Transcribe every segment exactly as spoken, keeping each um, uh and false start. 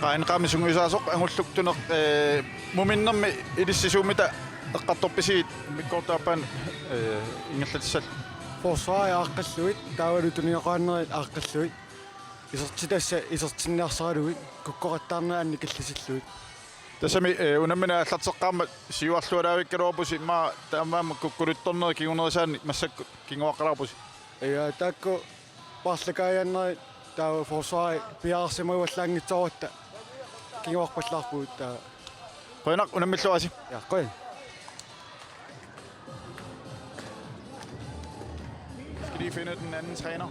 Qaanaami sungiusaasoq Angulluk Tuneq, eh, muminnermi ilissi suummita eqqartorpisigit immikkoortup aappaani, eh, ingerlatissallugu? Forsvarip aaqqillugit, taavalu tunineqaanneri aaqqillugit. Isertitassat isertinniarsaralugit, kukkoqattaarnerit annikillisillugit. Tassami, eh, unammineq aallarteqqaarmat siuarlualaavikkaluarpusi, immaqa taamaammat kukkuluttornerit kingunerisaannik massakkut kinguaqqaalaarpusi. Ja, taakku paarlakaajaannerit taava forsvarip piareersimajuallaanngitsoorutta kinguarpallaarpugut taava. Qujanaq, unammilluarisi. Ja, qujan. Skal lige finde den anden træner.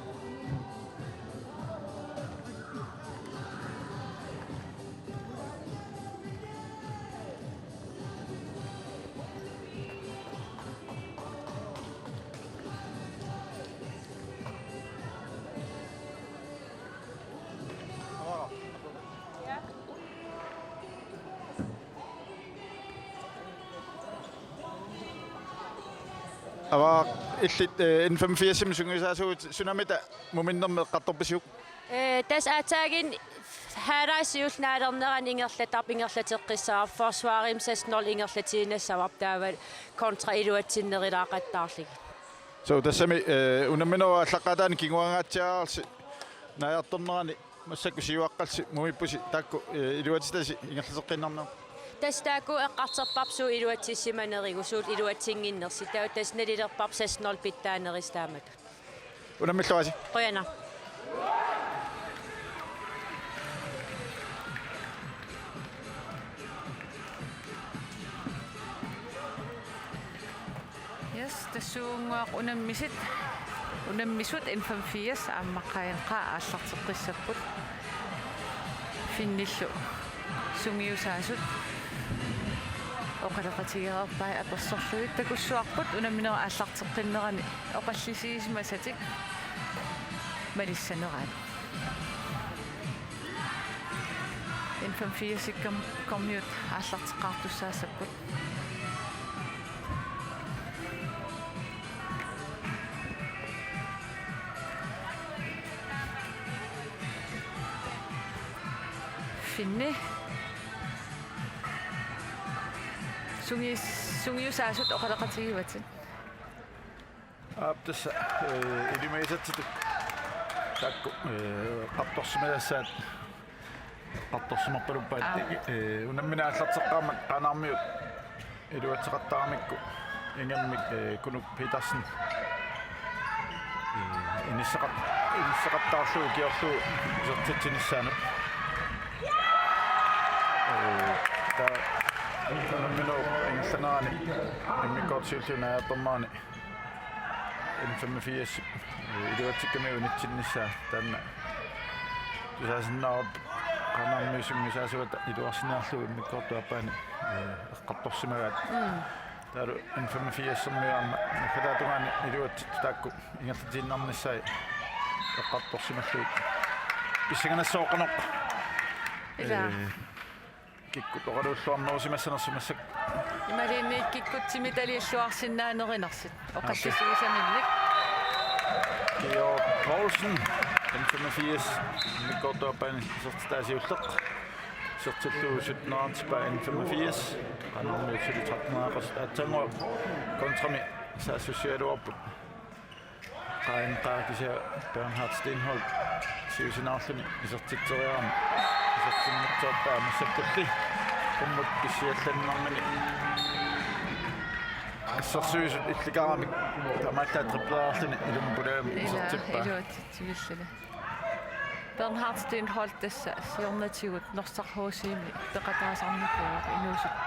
Avaaq, illit, eh, N femogfirsimi sungiusaasugut, sunamita muminnermi eqqartorpisiguk? Eh, tassa aatsaaginnaq halvleg siulleq naalernerani ingerlatarpoq, ingerlateqqissavarput, forsvarimi seks nul ingerlatiinnassavarput, taava kontra iluatsinnerulaaqattaarlugit. So, tassami, eh, unamminerup aallaqqaataani kinguangaatsiarsi naajartornerani massakkut siuaqqallusi mumippusi, taakku, eh, iluatsitasi ingerlateqqiinnarniarput? Tassa taakku eqqartorparput suut iluatsissimanerigut, suut iluatsinnginnersut, taava tassa nalilerparput seks nul pitsaanerisa taamatut. Unammilluarisi. Qujanaq. Yes, tassuugunnguaq unammisut, unammisut N femogfirs aamma Qajaneqaaq aallarteqqissapput. Finnillu sungiusaasut oqaloqatigereerpai apersorlugit, takussuarput unamminerup aallarteqqinnerani oqallisigisimasatik malissaneraat. N femogfirs-ikkam-, -kkormiut aallarteqqaartussaassapput. Finni. Sungi-, sungiusaasut oqaloqatigivatit. Aap, tassa, eh, ilimagisatsitut taakku, eh, eqqartorsimagassaat, eqqartorsimarpaluppaat. Aap. Eh, unammineq aallarteqqaarmat Qaanaarmiut iluatseqattaarmata ingammik, eh, Kunuk Petersen, eh, inissaqat-, inissaqattaarlugu ukiorlugu isertitsinissaanut. Eh, taava unamminerup ingerlanerani immikkoortoq siulliup naajartornerani N femogfirs, eh, iluatsikkamiuk unitsinnissaa taanna. Tusaasinnaavoq Qaanaarmiut sungiusaasuata iluarsiniarlugu immikkoortup aappaani, eh, eqqartorsimagaat. Mm. Taavalu N femogfirs-ermiut aamma naggataatungaani iluatsittut taakku ingerlatiinnarnissaat eqqartorsimallugit. Pissanganassaaq qanoq. Ilaa. Eh, kikkut oqaluulluarnerusimassanersut massakkut. Imaluunniit kikkut timitalialluarsinnaanerinersut. Oqallisigisaminnik. Georg Poulsen, N femogfirs, immikkoortup aappaani isertitaa siulleq. Isertillugu sytteneriartippaa N femogfirs. Qaanaarmiut suli tretten-eqartut aatsaannguaq kontrami saassussigaluarput. Qaanaaq kisianni Bernhard Steenholdt siusinaarluni isertitseriarami isertinngitsoorpaa massakkulli qummut pissiallannermini. Assersuisut illikaramik taamaallaat tripleriarluni ilummut pulaagami. Ilaa, isertippaa. Iluatsitsivilluni. Bernhard Steenholdt tassa siornatigut Norsaq H C-mi peqataasarnikuuvoq inuusut-,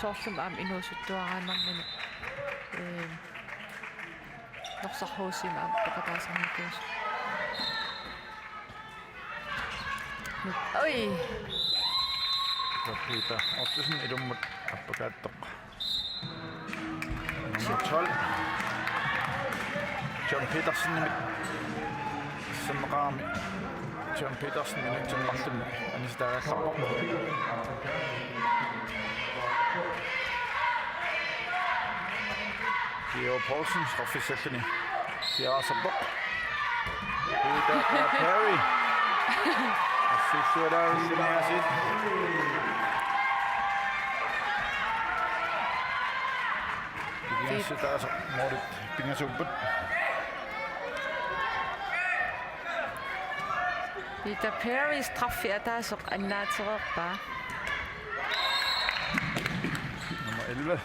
soorlumi aamma inuusuttuaraanermini. Ee, Norsaq H C-mi aamma peqataasarnikuusoq. Oj! Ja, Peter Ottosen ilummut appakaattoq. Nummer tolv. John Petersenimit sinneqarami. John Petersen minutsit marlunni anisitaagallarpoq. Georg Poulsen straffissalluni piareersarpoq. Peter Perry. Sillualaarilluniaasiit. Pigiassutaasoq målit pingasuupput. Peter Perry straffi ataaseq annaatereerpaa. Nummer elleve.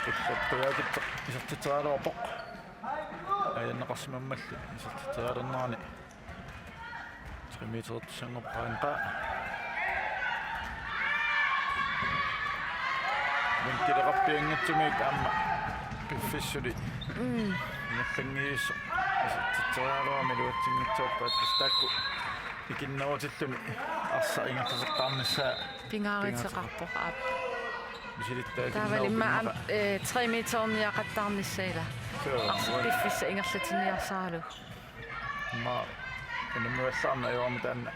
Ulloq Qujaukitsoq isertitseriaraluarpoq. Aajunneqarsimammalli isertitseriarnerani. Tre meter tussanngorparinqa. Vintileqarpianngitsumik aamma piffissali. Mm. Ingerlanngivissoq. Isertitseriaraluarmat iluatsinngitsoorpaat, tassa taakku ikinnerutilluni arsaq ingerlateqqaarnissaa. Pingaarteqarpoq aap. Misilittaat taavalu immaqa ikinneruppat aamma, eh, tre meterniaqattaarnissaa ila. Suu. Arsaq piffissaq ingerlatinniarsaralugu. Immaqa unammivallaarneq ajorami taanna.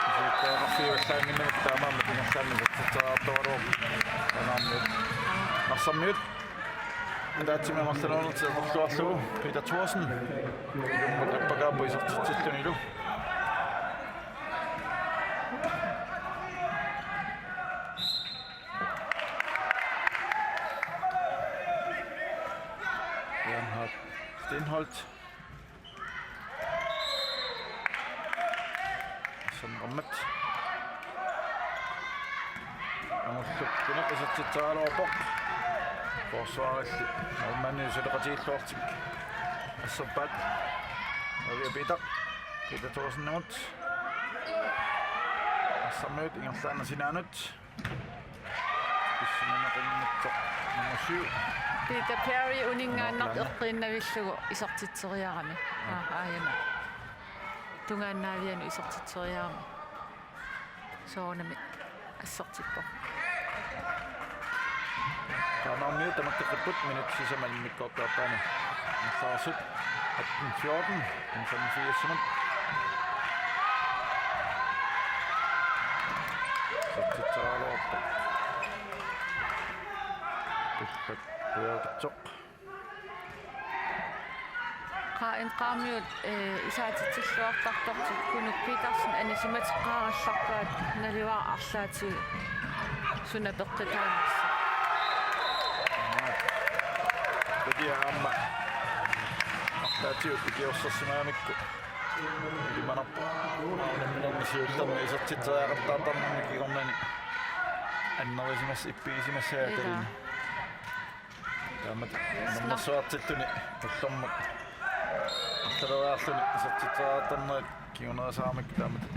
Misilittagaqarfigivallaannginnamikku taamaammat ingerlaannaq isertitseriartoraluarpoq. Qanarmiut. Narsarmiut. Ataatsimik amerlanerulerlugu Peter Thorsen. Ilummut appakaappoq isertitsillunilu. Bernhard Stenholt. Sanrammat. Angullup kuneq isertitseriaraluarpoq. Forsvarilli målmandip suleqatigilluartik asserpaat. Avia Peter. Peter Thorsenimut. Narsarmiut ingerlaannaq sinaanut. Pissanganaqinngitsoq nummer syv. Peter Perry uninngaannartoq eqqiinnavillugu isertitseriarami. Aa, aajuna. Tungaannaavianut isertitseriarami. Soorunami assertippoq. Qanarmiut tamakkeqqipput minutsit sisamat immikkoortorpaani. Arsaarsut atten fjorten, N femogfirs-imut. Isertitseriaraluarpoq. Ulloq Qujaukitsoq. Qaa, N Q-miut, eh, isaatitsilluartartortut Kunuk Petersen anisimateqqaarallarpaat naluara arlaatigut suna peqqutaanersoq. Tatia aamma arlaatigut ikiorsersimagamikku ilimanarpoq. Unamminermi siullermi isertitseriaqattaartarnermi kingornani annerisimas ippigisimassagaa. Ila. Talinni. Taamatut nummersuartilluni ullormut arlaleriarluni isertitseriartarnerit kingunerisaaramikku taamatut.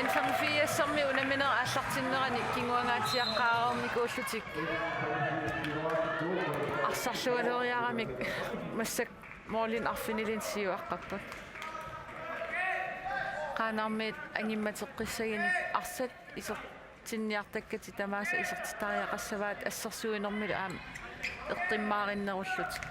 N femogfirs-ermi unamminerup aallartinnerani kinguangaatsiaqqaareernikuullutik arsarlualeriaramik massakkut målinik arfinilinnik siuaqqapput. Qanarmiut angimmateqqissaginik arsat iser- tinniartakkatik tamaasa isertitariaqassavaat assersuinermilu aamma eqqimmaarinnerullutik.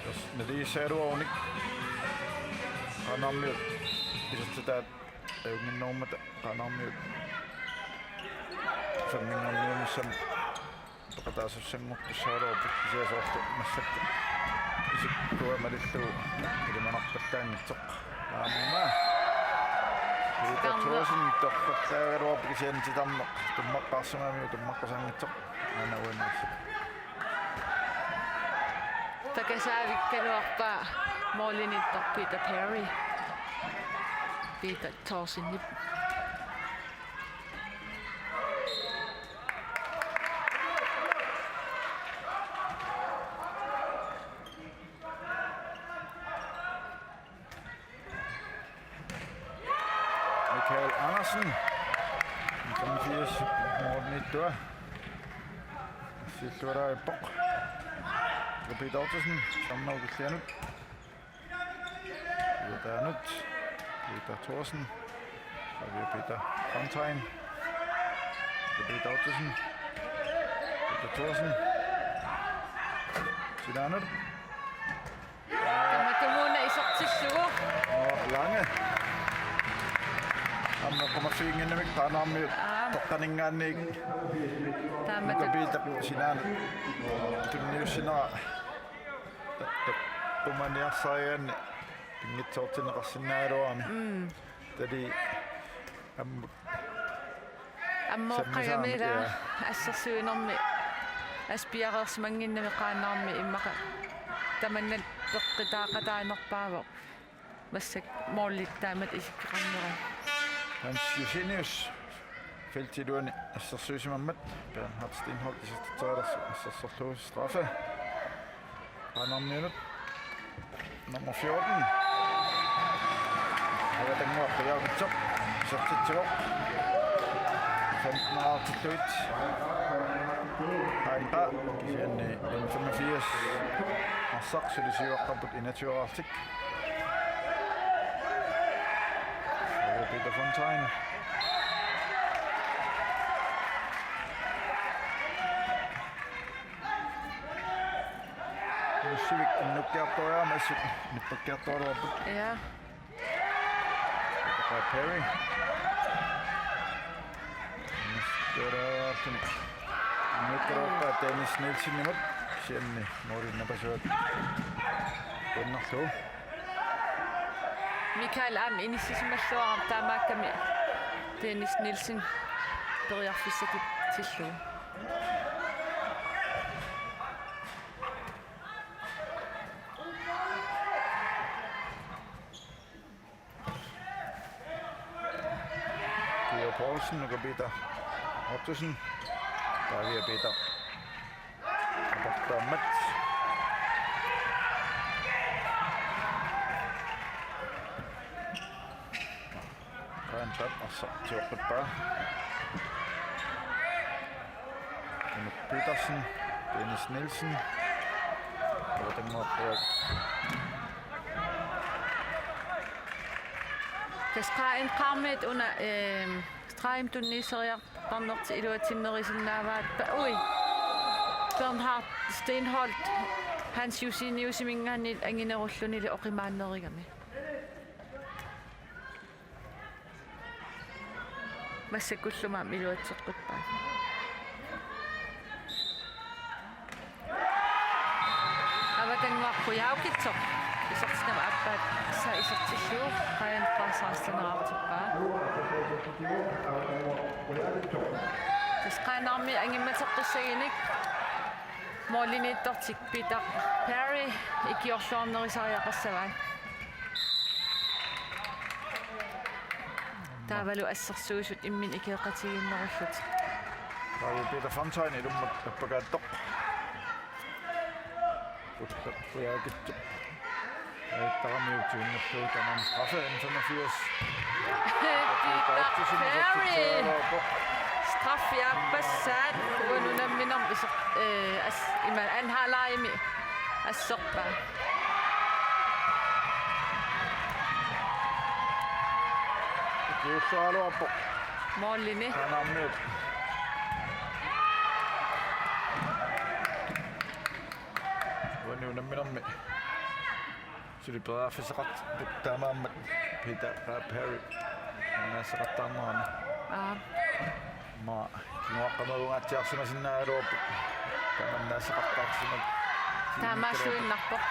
Tassa naligiissagaluarunik Qanarmiut isertitaat ajunnginnerummata Qanarmiut samminngorniunnissamut peqataasussanngortussagaluarput, kisianni soorlu massakkut isikkua malillugu ilimanarpallaanngitsoq. Aamma Peter Thorsen torrallaagaluarpoq kisianni titarneq tummaqqaarsimagamiuk tummaqqasanngitsoq. Aana uaniissi. Pakasaavikkaluarpaa målinittoq Peter Perry. Peter Thorsenip. Michael Andersen. N femogfirs målimiittua. Silluaraappoq. Peter Ottosen, Sharnau Killianut. Peter Tanut. Peter Thorsen. Xavier Peter Fontain. Peter Ottosen. Peter Thorsen. Sinaanut. Tamatumuuna isertillugu. Noah Lange. Aamma eqqumaffiginnginnamik Qaanaarmiut. Aap. Toqqaninngaanniit. Taamatut. Nuka Piitaq sinaanut tunniussinera. Eqqumaniarsarigaanni pinngitsoortinneqarsinnaagaluarami. Mm. Tali ammut Ammooqqagami sammisaami, ilaa, ja. Assersuinermi assut piareersimannginnami Qaanaarmi immaqa tamanna peqqutaaqataanerpaavoq. Massakkut målit taamatut isikkoqarnerat. Hans Josenius feltip iluani assersuisimammat Bernhard Steenholdt isertitseriarsi assersorlugu straffe. Qaanaarmiunut. Nummer fjorten. Avatannguaq Qujaukitsoq. Isertitsivoq. Femten aartillugit. Aamma kisianni N femogfirs. Arsaq suli siuaqqapput enogtyve aartik. Peter Fontaine. Nussivik innukkiartoriarmat assut nippakkiartoraluarput. Ja. Peter Perry. Nussivik innukkiartorpaa Dennis Nielsenimut. Kisianni målip napasuat. Kunnarlu. Michael aamma inissisimalluarami taamaakkami Dennis Nielsen periarfissakitsillugu. Theo Poulsen, Nuka Peter Ottosen, Pavia Peter. Aportaammat. Qaantaap arsaq tioqqippaa. Henrik Petersen, Dennis Nielsen. Avatanguaq Qujaukitsoq. Tassa Qaanaarmiut una, ehm, straffi tunniusseriartornertik iluatsinnerusinnaavaat. Pa-, ui. Bernhard Steenholdt, Hans Joseniusiminngaanniit anginerullunilu oqimaannerugami. Massakkullu aamma iluatseqqippaat. Avatanguaq Qujaukitsoq isertitama aappaat tassa isertillugu Qaanaarmiut seksten aartippaa. Tassa Qaanaarmiut angimmateqqissaginik målimiittortik Peter Perry ikiorluarnerusariaqassavaat. Taavalu assersuisut imminnut ikioqatigiinnerullutik. Taava Peter Fontaine ilummut appakaattoq. Ullaq Qujaukitsoq. Ajattaramiuk tigunnerlugu tamanna straffe N femogfirs. Peter Perry. Straffi aappassaat uanga unamminermi iser-, eh, as-, ima anhaalaimi assorpaa. Ikiussaaluarpoq. Målini. Qaanaarmiut. Uani unamminermi. Suli periarfissaqartut taamaammat Peter Perry. Annaasaqattaarnerani. Aa. Ma, kinguaqqamagungaatsiarsimasinnaagaluarpoq. Tamanna annaasaqattaarsimak. Taamaassuinnarpoq.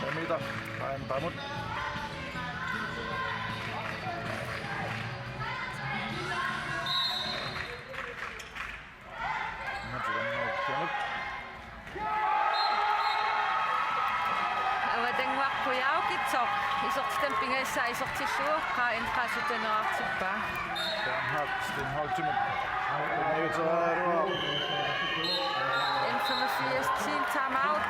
Amita, Ryan Pamut. Avatanguaq Qujaukitsoq isertitami pingajussai isertillugu Q M K sytten aartippaa. Bernhard Steenholdtimut. N femogfirs team timeout.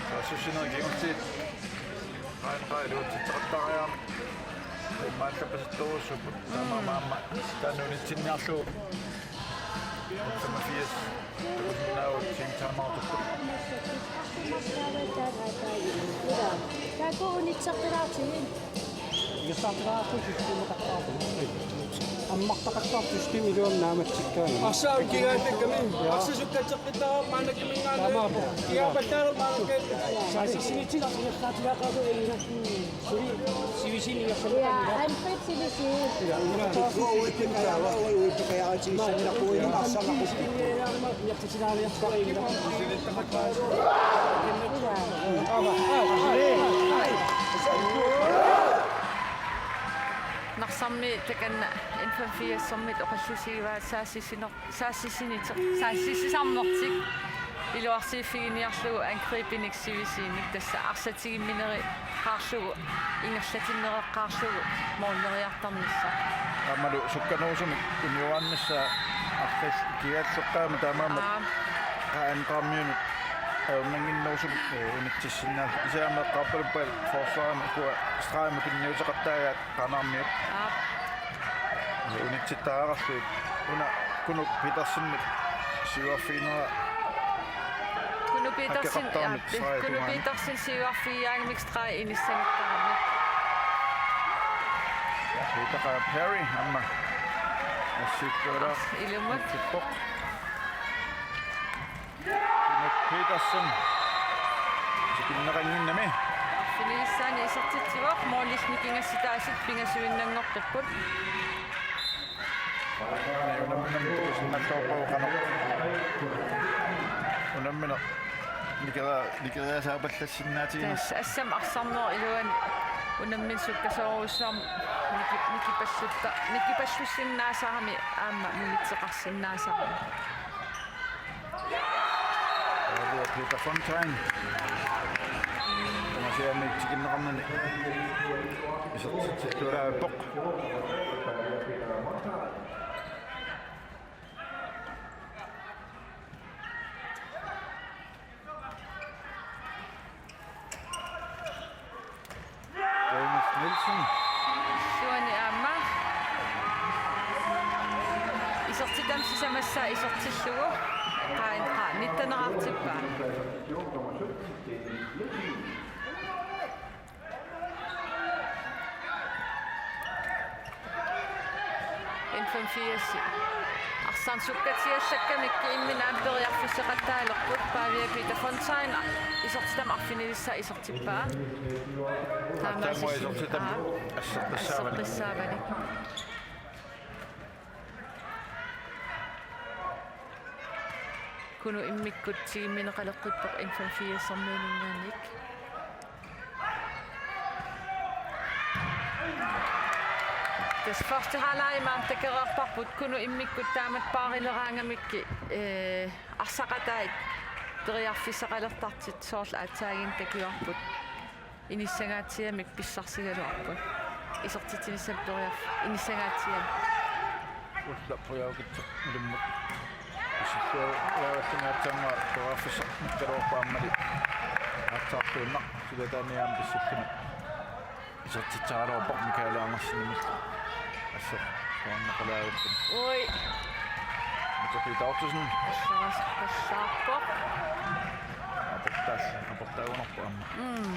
Saassussinerit kingulliit. Qain qailuutsitseqattariarami. Imaallappasittorujussuupput. Taamaammat taanna unitsinniarlugu. Femogfirs. Takusinnaavoq team timeoutitut. Takuunitseqqilaartigit. Igassaartilaarput systemaqattaarput. Ammartaqattaarput system iluamik naammatsikkaangat. Arsaq kigaallakkami. Arsaq sukkatseqqittaarput maannakkaminngaanniit. Taamaappoq. Kigaappallaarput maannakkaminngaanniit. Saasissinitsinni arsaq igassaartilaarput. Suli sivisuumik ingerlanerput. Ja, han fik sivisuumik. Narsarmi takanna N femogfirs-ermiut oqallisigivaa saasissinner-, saasissinit-, saasissisarnertik iluarsiiffiginiarlugu angribinik sivisuumik, tassa arsatigimminereqqaarlugu ingerlatinnereqqaarlugu målneriartarnissaa. Aammalu sukkanerusumik uniuaannissaa arlallit kigaalleqqaama taamaammat. Aap. Qa-, anqaarmiunut ajornannginnerusumik, eh, unitsissinnaallutik. Kisianni aamma eqqaapaluppaat forsvarimi ukua stregimut tunniuteqattaagaat Qaanaarmiut. Aap. Unitsittariaqarlugit. Una Kunuk Petersenip siuarfiginera. Kunuk Petersen, hakkeqartarami, ja, stregi Kunuk tungaani. Petersen siuarfigigaangamik stregi inissanngittarami. Peter Perry aamma. Assiilluaraq. Ilumut. Tippoq. Timothy Petersen. Tikinneqannginnami. Arfinilissaani isertitsivoq, målillu nikingassutaasut pingasuinnanngorpipput. Unamminermi takusinnaalluarpagut qanoq unammineq nikera-, nikeriasaapallassinnaatigineq. Tassa assammik arsarnerup iluani unammineq sukkasoorujussuarmik niki-, nikipallutta-, nikipallussinnaasarami aamma munitseqarsinnaasarami. Pavia Peter Fontaine. Tamasiami tikinneqarnani isertitsittualaarpoq. Dennis Nielsen. Suani aamma. Isertitami sisamassaa isertillugu. Qain qa nitteneqartippaa. N femogfirs. Arsaq sukkatigalakkamikku imminut periarfissaqattaalerput, Pavia Peter Fontaine isertitami arfinilissaa isertippaa. Taamaasilluni isertitami. Aa. Asseqqissaavani. Asseqqissaavani. Kunuk immikkut tigummineqaleqqippoq N femogfirs-ermiuninngaanniit. Tassa første halvleg aamma takoreerparput Kunuk immikkut taamatut paarileraangamikku, eh, arsaqatai periarfissaqalertartut soorlu aatsaaginnaq takuarput. Inissangaatsiamik pissarsigaluarput. Isertitsinissamut periarf-, inissangaatsiamik. Ulla Pujaukitsoq ilimmut. Pissilluaraallaangaatsaannguaq periarfissaqarnikuugaluarpoq aammali. Aatsaartuunnaq silataaniaam pissilluni. Isertitseraluarpoq Michael Andersenimit. Assut, tuannaqalaarput. Ui. Mika Peter Ottosen. Assut, assaarpoq. Aportaas-, aportaagunarpoq aamma. Mm.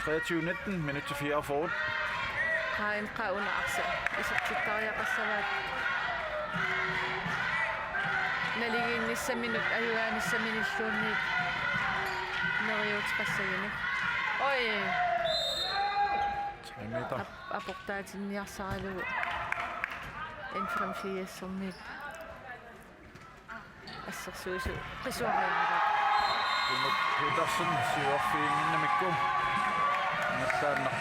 Treogtyve nitten, minut til fireogfyrre. Qain qa una arsaq isertittariaqassavaat. Naligiinnissaminut ajugaanissaminnilluunniit neriuuteqassaginik. Oj. Tre meter. Ap-, aportaatinniarsaralugu. N femogfirs-ermiut. Assersuisut qisuariarlugu. Timothy Petersen siuarfiginnginnamikku. Ingerlaannaq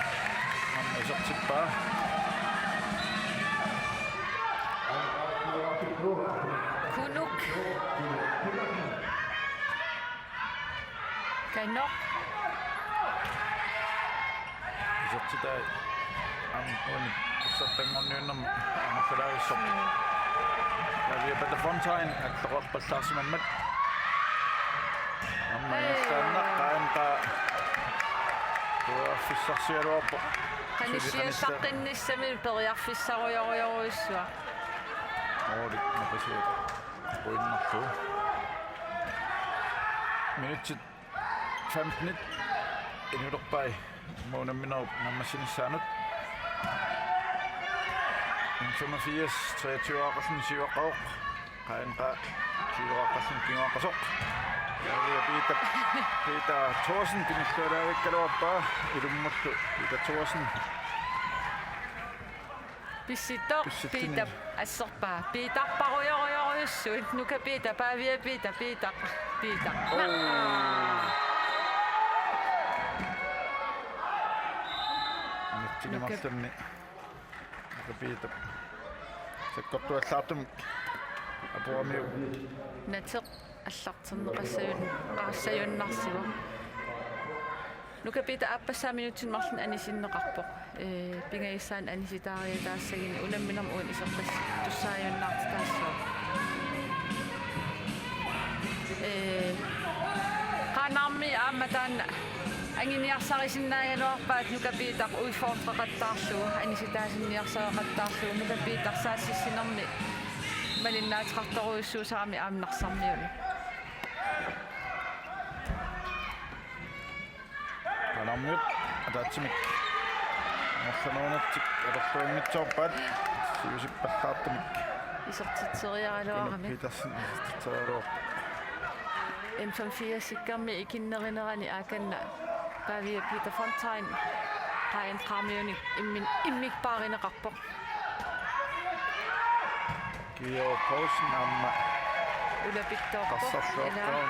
aamma isertippaa. Kunuk. Kanuk. Isertitai aamma uani pissartanngorniunnermi aamma salaavissorput. Mm. Pavia Peter Fontaine alloqarpallaarsimammat. Aamma ingerlaannaq qain qa Periarfissarsigaluarpoq. Qanissiallaqqinnissamik periarfissarujorujorujussuaq. Måli napasiuk. Pointerpoq. Minutsit femtenit inulerpai unamminerup naammassinissaanut. N femogfirs treogtyve-aqarluni siuaqqavoq. Qaa N Q tyve-aqarluni kinguaqqasoq. Ja, Peter, Peter Thorsen kinguaqqasoraluarpaa ilummullu Peter Thorsen. Pissittoq. Pissittunik. Peter asserpaa. Peter parujorujorujussuit. Nuka Peter, Pavia Peter, Peter, Peter. Oh. Nuka Peter. Sakkortuallaartumik apuamiuk. Nateq allarterneqassajun-, qaassajunnarsivoq. Nuka Peter aappassaa minutsini marlunni anisinneqarpoq. Ee, pingajussaanik anisitaariataassaguni unamminermi uani isertittussaajunnaartitaassooq. Ee, Qaanaarmi aamma taanna anguniarsarisinnaagaluarpaat Nuka Peter udfordreqattaarlugu, anisitaasinniarsareqattaarlugu, Nuka Peter saassussinermi malinnaateqartorujussuusarami aamma Narsarmiuni. Qaanaarmiut ataatsimik marlunnik atorluanngitsoorpaat siusippallaartumik. Isertitseriaraluaramik. Petersen isertitseriaraluarpoq. N femogfirs-ikkammi ikinnerinerani aakanna Pavia Peter Fontain Qaa N Q-miunik immin-, immikpaarineqarpoq. Kio Poulsen aamma ulapittoorpoq. Qassarluartoq. Ilaa.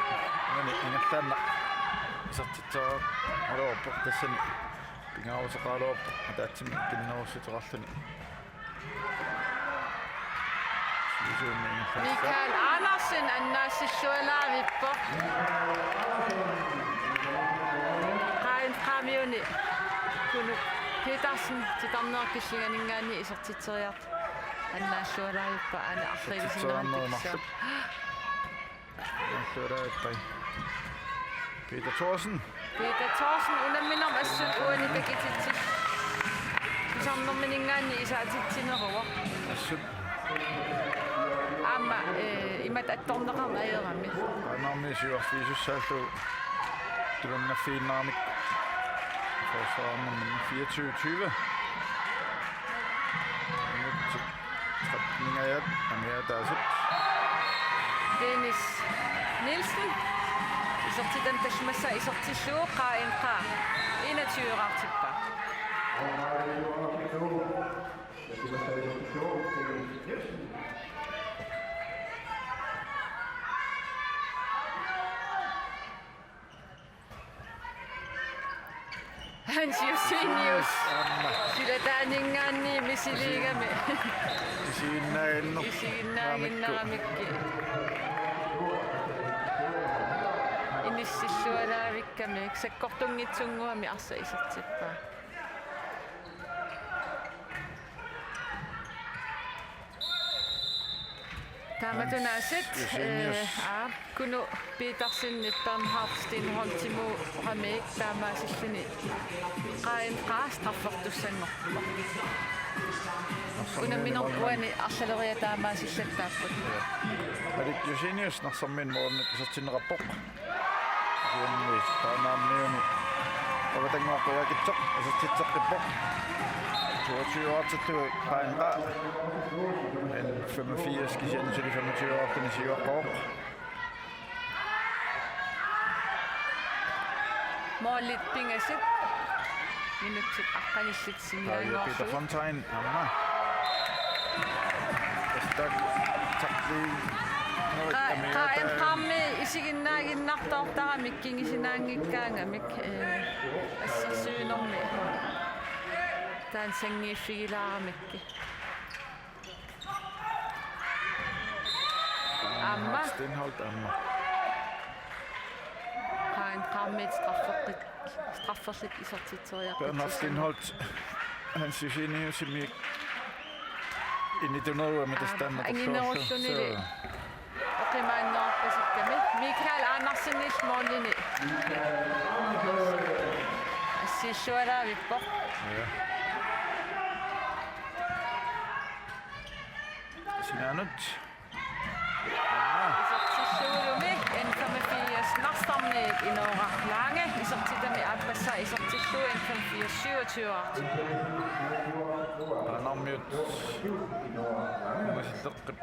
Maani ingerlaannaq isertitseriaraluarpoq tassani pingaaruteqaraluarpoq ataatsimik ikinnerussuteqarluni. Sivisuumik ingerlaannaq. Mikael Andersen annaasillualaavippoq. Qaa N Q-miuni Kunuk Petersen titarnerup kissinganinngaanniit isertitseriartoq. Annaallualaarpaa aana arriilisinnaanermik. Annaallualaarpai. Peter Thorsen. Peter Thorsen unamminermi assut uani takutitsillugu. Pisarnermininngaanniit isaatitsineruvoq. Assut. Aamma, eh, imatut attorneqarneq ajorami. Qaanaarmi siuarfiisussaallugu. Tulunngaffiinnaramik. Forsvarernermi fireogtyve tyve. Minutsit tretten-ingajat, amiataasut. Dennis Nielsen. Isertitanik tallimassaa isertillugu Qaa N Q enogtyve-raartippaa. Hans Josenius. Aamma. Silataaninngaanniit misiliigami. Isiginnaaginner-, isiginnaaginnaramikku. Inissillualaavikkami. Sakkortunngitsunnguamik arsaq isertippaa. Taamatut aasiit, Josenius. Eh, aa, Kuno Petersenip Bernhard Stenholdtimuuramik taamaasilluni Qaa N Q straffertussanngorpoq. Unamminermi uani arlaleriat taamaasillattaapput. Malik Josenius Narsarmiunit målinik isertinneqarpoq. Kisianni Qaanaarmiuni avatanngooq Jakobsen isertitseqqippoq. Toogtyve-raartillugu Qaa N Q. N femogfirs kisianni suli femogtyve-raartuni siuaqqavoq. Målit pingasut. Minutsit aqqanillit Peter sinnilaannguarlugit. Fontain, aamma. Stærk tackling. Nå, Qa-, jamen, Qaa N Q-mi isiginnaaginnartoortaramik kingusinnaanngikkaangamik, eh, assersuinermi taanna sanngiiffigilaaramikku. Aamma. Stenholt aamma. Qaa N Q-miit strafferlit, strafferlit isertitseriarput. Bernhard Stenholt, Hans Joseniusimiit inituneruami. Aap, tastaanna anginerullunili. Soo. Oqimaanneruppasikkami. Mikael Andersenip målini. Siillualaavippoq. Ja. Sinaanut. Isertillugulumi N femogfirs Narsarmiut Inooraq Lange isertitami aappassaa isertillugu N femogfirs syvogtyve. Qaanaarmiut. Ungasilleqqip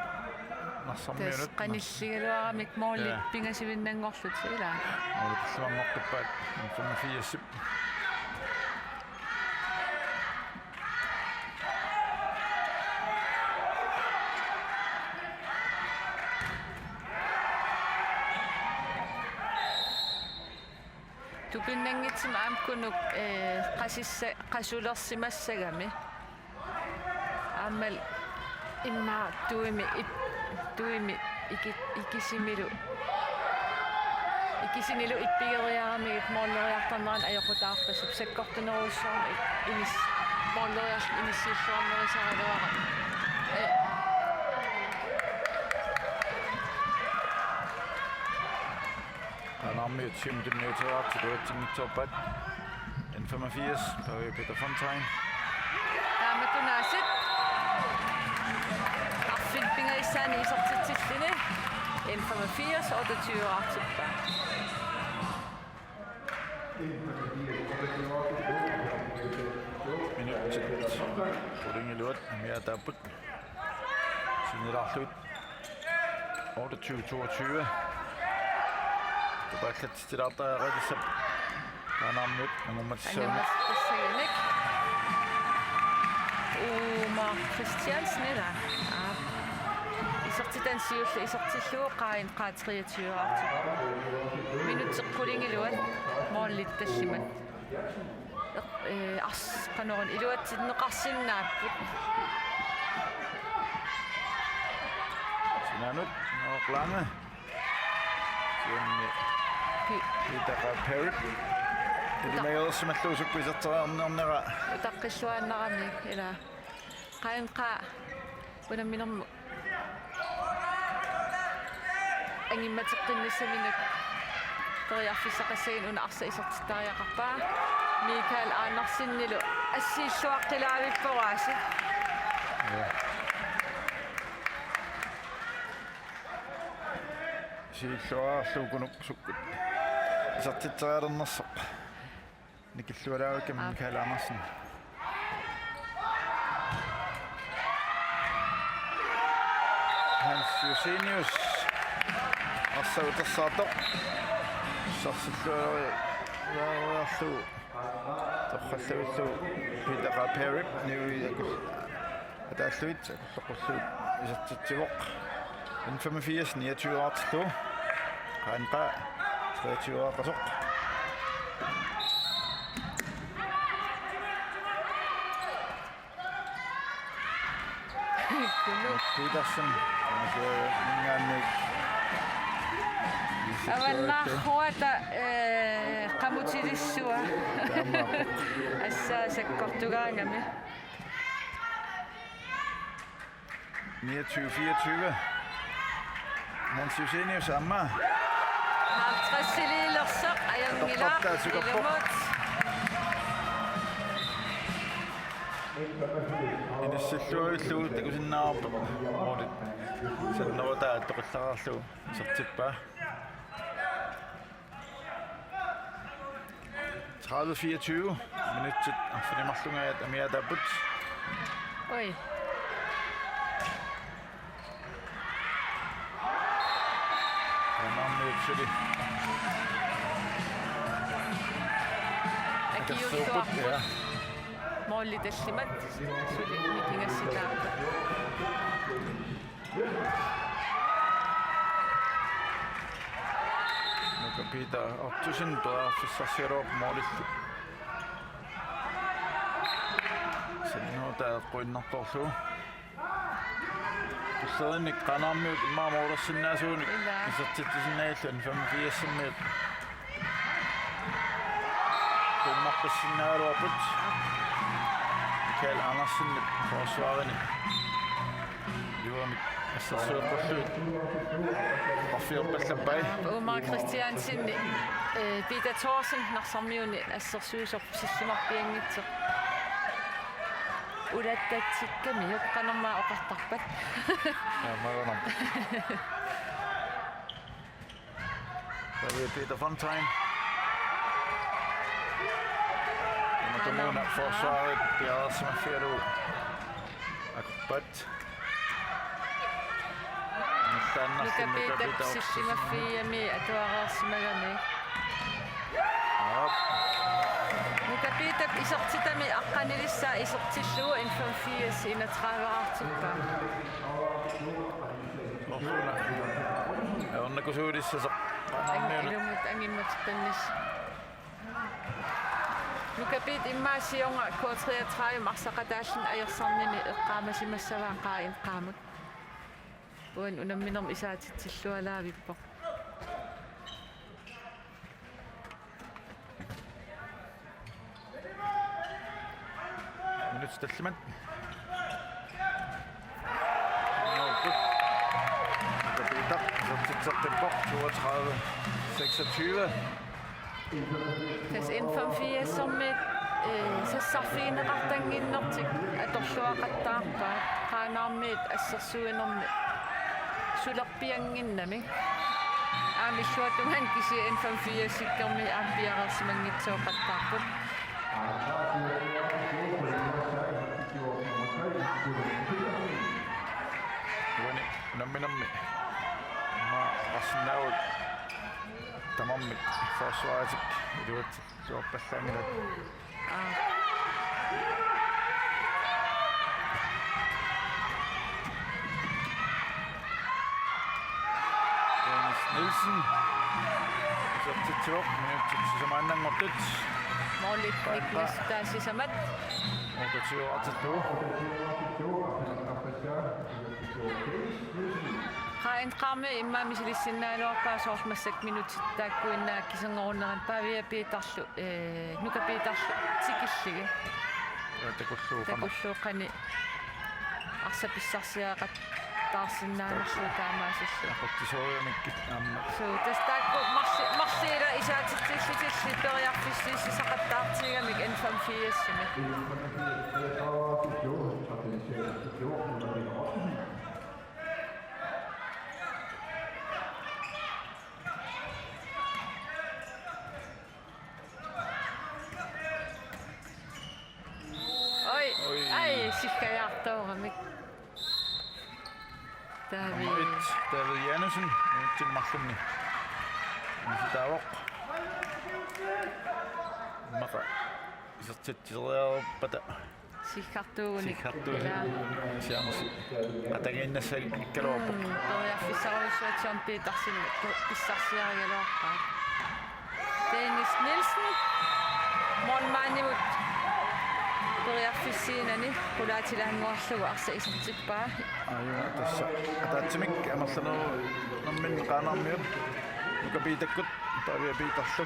Narsarmiunut. Tassa qanilligaluaramik målit. Ja. Pingasuinnanngorlutik ilaa. Målit tallimanngortippaat N femogfirsip. Tupinnanngitsumik aamma kunuk, eh, qasissa-, qasulersimassagami. Aammalu immaqa tuimi ip-, tuimi iki-, ikisimilu, ikisinilu ippigeriaramigit måleriartarneranut ajoqutaarpassuupput, sakkortunerujussuarmik inis-, måleriarluni inissiilluarnerusaraluarami. Eh. Qaanaarmiut siumut tunniuteriartut iluatsinngitsoorpaat. N femogfirs, Pavia Peter Fontain. Taamatut aasiit. Arfineq-pingajussaanik isertitsilluni N femogfirs otteogtyve-raartippaa. Minutsit qulingiluat amiaataapput. Sinnilaarlugit otteogtyve toogtyve. Tupaallatsitilaartariaqartissap Qaanaarmiut angummatissagamik. Angummatissagamik. Uma Christiansen ilaa. Aa. Isertitani siulleq isertillugu Qaanaaq treogtyve-raartippaa. Minutsit qulingiluat målit tallimat. Eh, ars-, qanoruna iluatsinneqarsinnaapput. Sinaanut, Inooraq Lange. Siunni Pi- Peter Qa Parrott. Ilimagilersimallugu sukkut iserteriarniarnera. Utaqqilluaannarami ilaa. Qaanaaq unamminermut angummateqqinnissaminut periarfissaqassaginnut una arsaq isertittariaqarpaa. Mikael Andersenilu assiilluaqqilaavippoq aasiit. Ja. Siilluarlugu kunuk sukkut isertitserialernersoq. Nikilluaraakkami. Aap. Mikael Andersen. Hans Josenius. Arsaq utersaartoq. Sarsilluarlugu. Torrallavillugu Peter Qa Parrott. Niui akul-, ataallugit. Toqqullugit isertitsivoq. N femogfirs niogtyve-raartillugu. Qaanaaq treogtyve-raaqasoq. Petersen. Ase mingaannik. Avannarhuata, eh, qamutilissua. Taamaappoq. Assaa sakkortugaangami. Niogtyve fireogtyve. Hans Josenius aamma. Halvtredsiliilersoq ajunngilaq. Toqqartaa sukarpoq. Ilumut. Inissilluarillugu takusinnaavarput. Målit. Sannerutaa toqillaraarlugu isertippaa. Tredive fireogtyve. Minutsit arfineq-marlunngajat amiaataapput. Oj. Qaanaarmiut suli. Akiuuttuarput. Ja. Målit tallimat suli nikingassutaarput. Nuka Peter Ottosen periarfissarsigaluarpoq målillu. Sannerutaa eqquinnartorlugu. Tulleriinnik Qaanaarmiut immaqa målersinnaasuunik. Ilaa. Isertitsisinnaalluni femogfirsimiut. Qiimmaqqissinnaagaluarput. Mikael Andersen forsvarini. Juamik assersueqqullugit. Parfiorpallappai. Aap, Uumari Kristiansen, eh, Peter Thorsen, Narsarmiuni assersuisoq sillimarpianngitsoq. Ulattatsikkami, qanormaa oqartarpat. Aamma. Pavia Peter Fontain. Una tunguna forsvarit piareersimaffigalugu akorpat. Nuka Peter sillimaffiami atuareersimagami. Aap. Nuka Peter isertitami aqqanilissaa isertillugu N femogfirs enogtredive-rartippaa. Orluna. Ajornakusuulissasoq. Ang-, ilumut angimmat tannis. Nuka Peter immaqa siorna K treogtredive arsaqataalluni ajorsarnini eqqaamasimassavaa Qa N-qaamut. Uani unamminermi isaatitsillualaavippoq. Minutsit tallimat. Nuka Peter isertitseqqippoq, toogtredive seksogtyve. Tassa N femogfirs-ermiit, eh, sassarfigineqartannginnertik atorluaqattaarpaat, Qaanaarmiit assersuinermi sulerpiannginnami. Aamma illuatungaani kisianni N femogfirs-ikkermiit aamma piareersimanngitsooqattaarput. Uani unamminermi. Aamma arsinnaavut tamarmik forsvaritik iluatsit tuorpallaanngilat. Aap. Dennis Nielsen. Isertitsivoq, minutsit sisamaannanngortut. Målit Niklas taava sisamat. Otteogtyve artittugu. Qa N-qaami immaqa misilissinnaajuarpaa soorlu massakkut minutsit taakkuinnaat kiserngorunneranni Pavia Peterlu, eh, Nuka Peterlu tikillugit. Ja, takulluuqama. Takulluuqani arsaq pissarsiaqattaarsinnaanerlugu taamaasillugu. Aqutsisooriamikkit aamma. Suu, tassa taakku marli-, marluk ila isaatitsillutillu periarfissiissaqattaartigigamik N femogfirs-imi. Oj, oj. Ai, sikkajaartooramik. David. Nummer et, David Janesen, minutsit marlunni. Misitaavoq. Immaqa isertitseriarpata. Sikkartuugunik. Sikkartuugunik. Ilaa. Chance. Atagiinnassagaluarpoq. Mm, periarfissarujussuaq John Petersen pissarsiarigaluarpaa. Dennis Nielsen. Målmandimut periarfissiinani qulaatilaannguarlugu arsaq isertippaa. Aajuna tassa. Ataatsimik amerlanerunerminni Qaanaarmiut. Nuka Peterkut, Pavia Peterlu.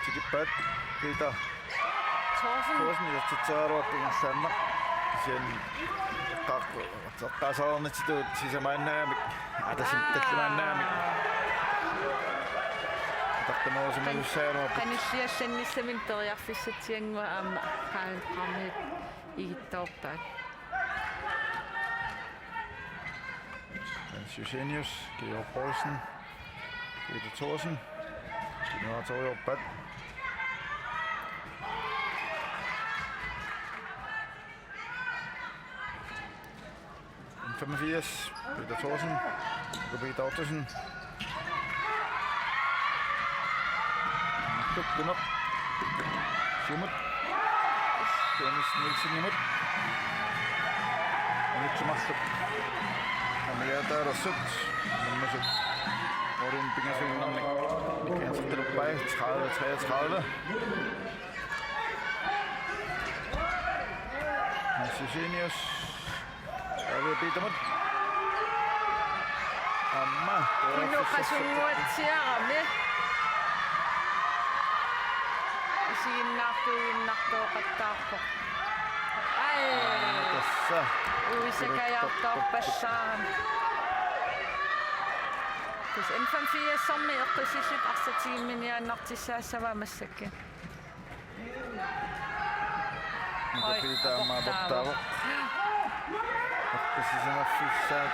Tikippaat Peter. Thorsen. Thorsen isertitseriaraluarpoq ingerlaannaq. Kisianni eqqaaq-, eqqaasarnitsitut sisamaannagamik. Atasim tallimaannagamik. Atartanerusimasussaagaluarpoq. Qanilliallannissaminnik periarfissatsiannguaq aamma Qa N-qaamiut igittoorpaat. Hans Josenius, Georg Poulsen, Peter Thorsen, senioratoreerpat. N femogfirs, Peter Thorsen, Peter Ottosen. Marluk tunut. Siumut. Dennis Nielsenimut. Unitsumarluk. Amigaataarsut. Nammasut. Orin pingasuinnarnik. Nikiansertaluppai. Tredive treogtredive. Josenius. Pavia Petermut. Aamma. Inuk qasunnguatsiarami. Isiginnaartuinnartooqattaarpoq. Aa, Tassa. Uisakajaartorpassaaq. Tassa N femogfirsimi eqqissillutik arsaq tikiminniaannartussaassavaat massakkut. Oj, Peter aportaavoq. Aportaavoq. Eqqissisimaffissaat.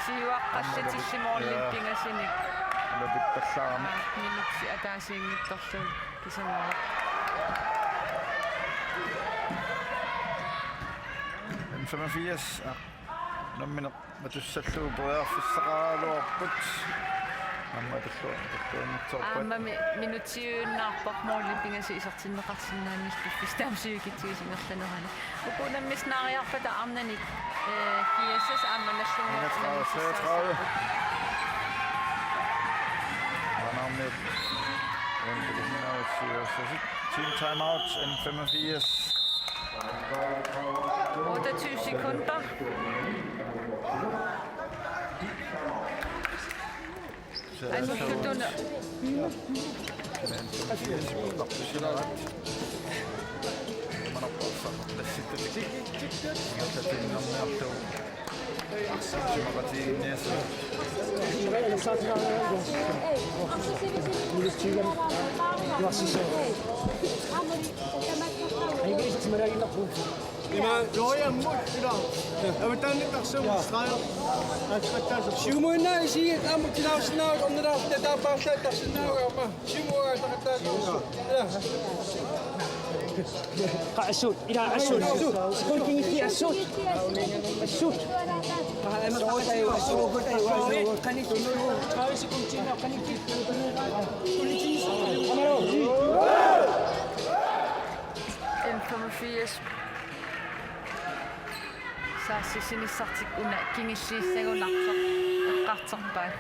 Siuaqqallutillu målinik pingasunik. Lapippallaarami. Minutsit ataasiinngitsorluunniit. Kisimavoq. N femogfirs. Aa, unammineq matussallugu periarfissaqaraluarput. Aamma tullu-, tulluanngitsoorpat. Aammami minutsiuinnarpoq målinik pingasut isertinneqarsinnaanngillat piffissaq taama sivikitsuisoq ingerlanerani. Uku unammisut naariarpata arnanik, eh, G S S aamma Nagdlunguaq enogtredive, treogtredive. Unammissaassapput. Unammineq. Unammineq. Team timeout, N femogfirs. Otteogtyve sekunder. Annuttutuna. Ima, Norge er mod, det der. Er vi dernede, der så streger? Siumuinnaq isigiit aamma tilaarsinnaavut ornilaarluta taappaarlaat tarsinnaavut aamma. Siumuinnaq taqattaarluta. Ila. Qa assut, ila assut. Sekundit kingulliit assut. Assut. N femogfirs. Saassussinissartik una kingulliussagunartoq eqqartorpaat.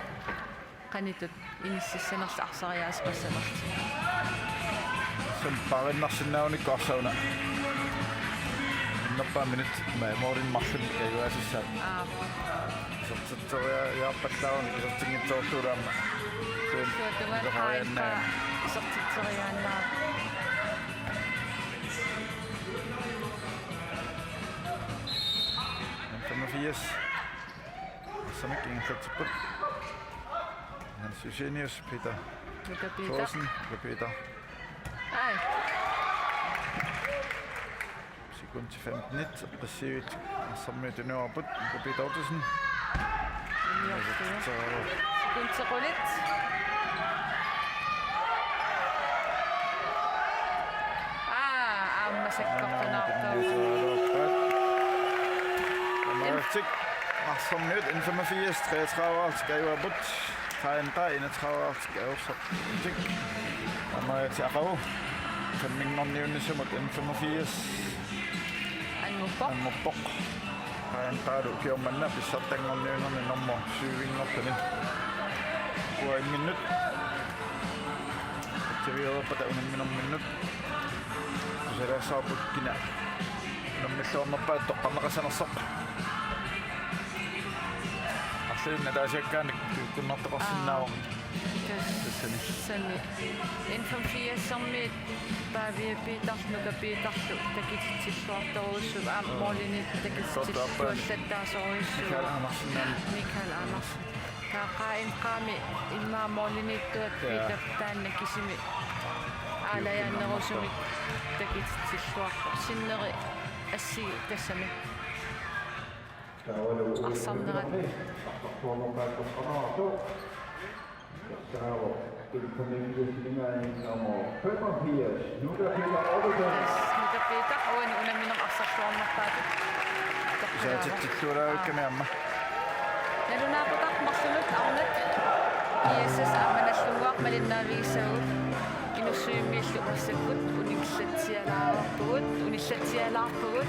Qanoq ittut inississanersoq arsariaaseqassanersoq. Samparinnarsinnaagunikku arsaq una. Innerpaaq minut ma-, målinik marlunnik kajuaasissaaq. Aap. Isertitseriaarpallaaruni isertinngitsoorlugu aamma. Suut tungaanut Qajimpaa isertitseriaannaa. N femogfirs. Arsamik ingerlatsipput. Hans Josenius, Peter. Nuka Peter. Thorsen, Nuka Peter. Ai. Sekund til femten et. Præcis. Arsamik tuniorput. Nuka Peter Ottesen. Sekund til rullet. Aa, aamma sakkortunaartoq. Amerlatik. Arsamik N femogfirs, treogtredive kajuarput. Qajimpaaq enogtredive kajuarput. Amerlatik aqagu. Femminngorniunnissamut N femogfirs. Anguppoq. Anguppoq. Qajimpaaq ukioq manna pissartanngorniunnerni nummer syvinngortuni. Uanga imminnut. Attaviorpata unamminerminnut. Tusaraassaapput kina. Unammilluarnerpaat toqqarneqassanersoq. Arlalinnik ataasiakkaanik tuukkunnartoqarsinnaavoq. Aa. Tassani. Tassani. N femogfirsimiit Pavia Peterlu, Nuka Peterlu takutitsilluartorujussuupput, aamma målimiittoq takutitsilluallattaasorujussuuvoq. Michael Andersen. Michael Andersen. Taava Qajimpaami immaqa målimiittuat. Jaa. Peter taanna kisimi aalajannerusumik takutitsilluarpoq. Sinneri assi tassami. Arsarnerat. Nuka Peter, uani unammineq arsarluarnerpaatut. Isaatitsilluaraavikkami aamma. Nalunaaqutaq marlunut arnat. G S S aamma Nagdlunguaq malinnaavigissavagut. Inussivimmiillu massakkut unillatsialaarpugut, unillatsialaarpugut.